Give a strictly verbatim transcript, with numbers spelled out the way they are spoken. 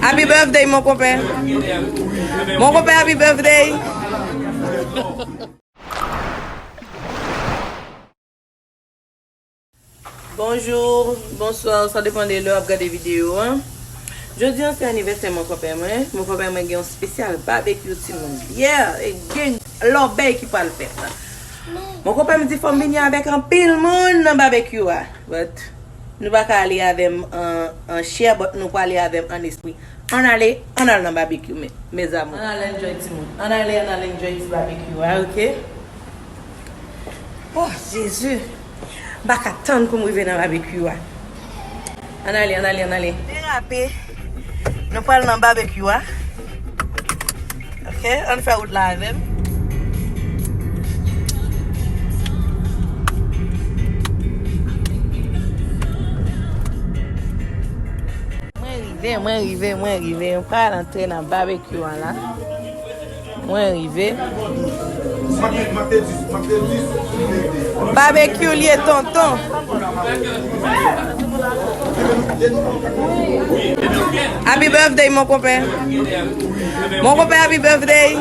Happy birthday, mon konpè. Mon konpè, happy birthday. Bonjou, bonswa, sa depann de lè w ap gade videyo a. Jodi a se anivèsè mon konpè mwen. Mon konpè mwen gen yon spesyal babekyou timoun. Yeah, e gen lòbèy ki pral fèt. Mon konpè m di fò m vini avèk anpil moun nan babekyou a. But nou pa ka ale avè m an, an chè, but nou prale avè m an espri. Ann ale, ann al nan babekyou, mes amours. Ann al enjoy timoun. Ann ale, ann al enjoy ti babekyou a, oke? Oh, Jezi! M pa ka tann pou m rive nan babekyou a. Ann ale, ann ale, ann ale. Derape. Nou pral nan babekyou a. Oke, ann fè wout la avè m. Mwen rive, mwen rive, mwen rive. Mwen pral antre nan babekyou an la. Mwen rive. Babekyou l ye tonton. Happy birthday, mon konpè. Mon konpè, happy birthday.